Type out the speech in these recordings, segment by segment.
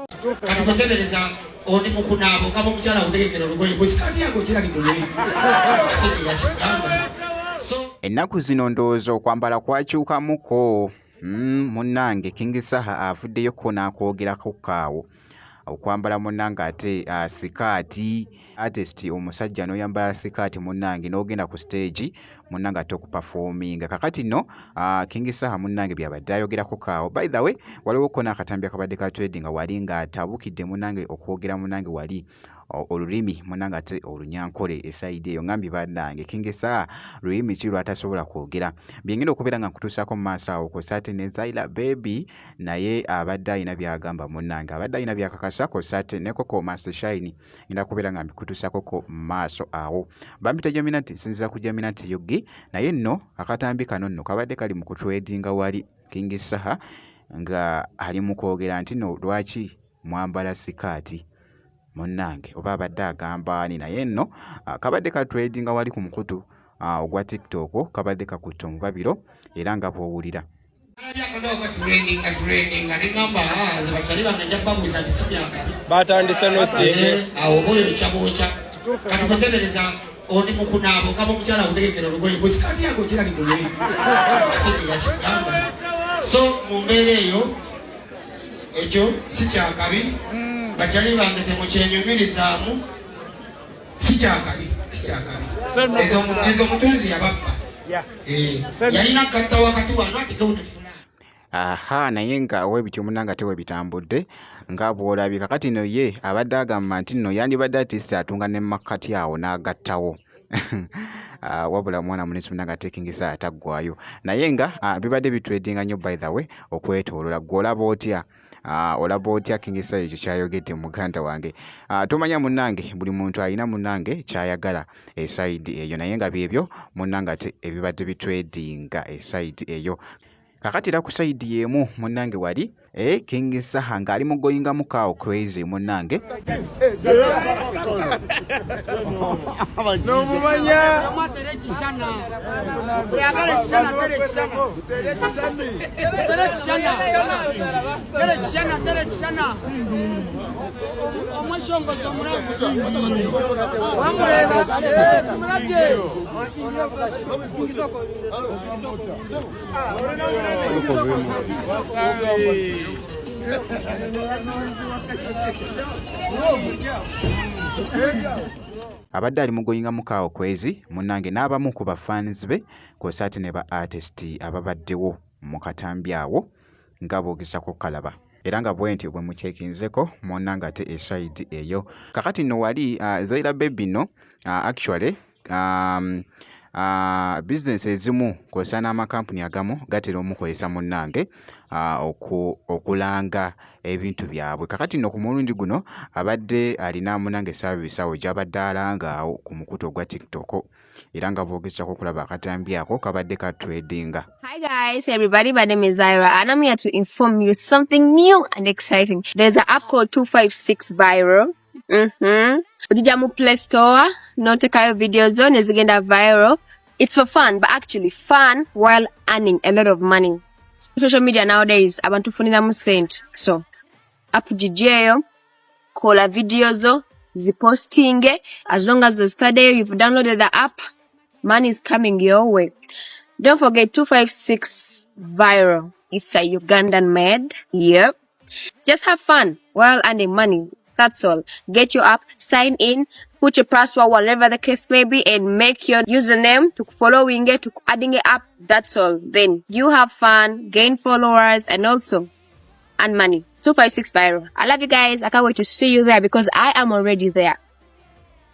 Kati kutebereza oli mu kunaaba ogamba omukyala akutegekera olugoye gwe sikaati yange okirabidde kitegeera kigamba. So Ennaku zino ndowooza okwambala kwakyukamuko. Munnange King Saha avuddeyo ko n'akwogerako kaawo. Okwambala munnange ate sikaati, artist omusajja n'oyambala sikaati munnange n'ogenda ku stage munnange ate okuperforminga. Kakati nno King Saha munnange by'abadde ayogerako kaawo. By the way, waliwo ko n'akatambi akabadde ka trending nga wali ng'atabukidde munnange okwogera munnange wali olulimi munnange ate olunyankole esayidi eyo. Ngambye bannange King Saha lulimi ki lw'atasobola kwogera. Bye ngenda okubeera nga nkutuusaako mu maaso awo kw'ossa ate ne Zaila Baby naye abadde alina by'agamba munnange, abadde alina by'akakasa kw'ossa ate ne Koko Master Shine ngenda kubeera nga mbikutuusaako ko mu maaso awo. Bampita Jaminati, nsinziira ku Jaminati UG, naye nno akatambi kano nno kabadde kali mu kutredinga wali King Saha nga ali mu kwogera nti nno lwaki mwambala sikaati munnange oba abadde agamba ani, naye nno kabadde katredinga wali ku mukutu ogwa TikTok, kabadde kakutte omubabiro era nga bw'owulira. Batandise n'osiige awo oba oyokya bwokya. Kati kutebereza oli mu kunaaba ogamba omukyala akutegekera olugoye gwe sikaati yange okirabidde kitegeera kigamba. So mu mbeera eyo ekyo si kyakabi, bakyali bange temukyenyumirizaamu, si kyakabi, si kyakabi. Ezo omutunzi yababba, yalina katta wakati wano atekewo ne fulaani. Aha, naye nga webityo munnange ate webitambudde nga bw'olabye. Kakati nno ye abadde agamba nti nno yandibadde artist atunga ne makkati awo n'agattawo. Wabula omwana mulenzi munnange ate King Saha taggwaayo. Naye nga bibadde bitredinga nnyo by the way okwetooloola. Ggwe olaba otya? Olaba otya King Saha ekyo ky'ayogedde muganda wange? Tomanya munnange, buli muntu alina munnange ky'ayagala esayidi eyo, naye nga byebyo munnange ate ebibadde bitredinga esayidi eyo. Kakati era ku sayidi y'emu munnange wali King Saha ng'ali mu goyingamu kaawo crazy munnange. N'omumanya. Abadde ali mu goyingamu kaawo crazy munnange n'abamu ku ba fans be kw'ossa ate ne ba artist ababaddewo mu katambi awo nga boogezako kalaba. Era nga bwentyo bwe mucekinzeko munnange ate esayidi eyo. Kakati nno wali Zaila Baby nno actually bizinensi ezimu kw'ossa n'amakampuni agamu gatera omukozesa munnange okulanga ebintu byabwe. Kakati nno ku mulundi guno abadde alina munnange service awo gy'abadde alanga awo ku mukutu ogwa TikTok. Era nga bw'ogezaako okulaba akatambi ako kabadde katredinga. Hi guys, everybody. My name is Zaira and I'm here to inform you something new and exciting. There's an app called 256 Viral. Ojija mu Play Store, n'oteekayo video zo ne zigenda viral. It's for fun, but actually fun while earning a lot of money. Social media nowadays, abantu funiramu sente. So, app gijeeyo, kola video zo, zipostinge. As long as ozitaddeyo, you've downloaded the app, money is coming your way. Don't forget 256 Viral. It's a Ugandan made. Yep. Just have fun while earning money. That's all. Get your app, sign in, put your password, whatever the case may be, and make your username to following it, to adding it up. That's all. Then you have fun, gain followers, and also earn money. 256 Viral. I love you guys. I can't wait to see you there because I am already there.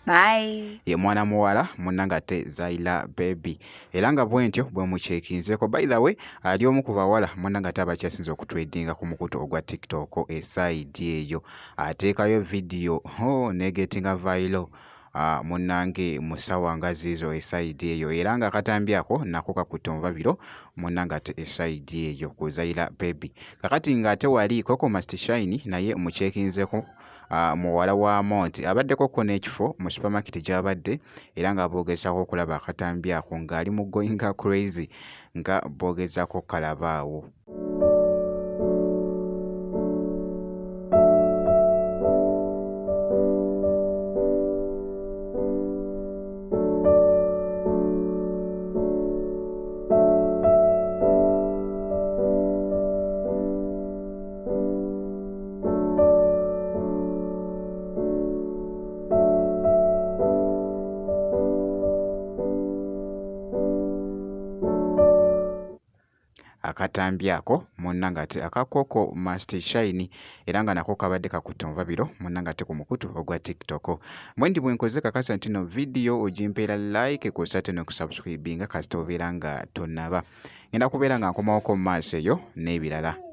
Bye. Ye mwana muwala munnange ate Zaila Baby. Era nga bwentyo bwe mucekinzeeko. By the way, ali omu ku bawala munnange ate abakyasinze okutredinga ku mukutu ogwa TikTok esayidi eyo. Ateekayo vidiyo negetinga viral. Munnange mu ssaawa nga ziizo esayidi eyo. Era nga akatambi ako nako kakutte omubabiro munnange ate esayidi eyo ku Zaila Baby. Kakati ng'ate wali Koko Must Shine naye mucekinzeeko muwala wa Monti abaddeko ko n'ekifo mu supermarket gy'abadde era nga boogezaako okulaba akatambi ako ng'ali mu goinga crazy nga boogezaako kalaba awo. Akatambi ako munnange ate aka Koko Must Shine era nga nako kabadde kakutte omubabiro munnange ate ku mukutu ogwa TikTok. Mwendi bwe nkoze kakasa nti no vidiyo ogimpeera like kw'ossa ate n'okusubscribinga kasita obeera nga tonnaba. Ngenda kubeera nga nkomawoko mu maaso eyo n'ebirala.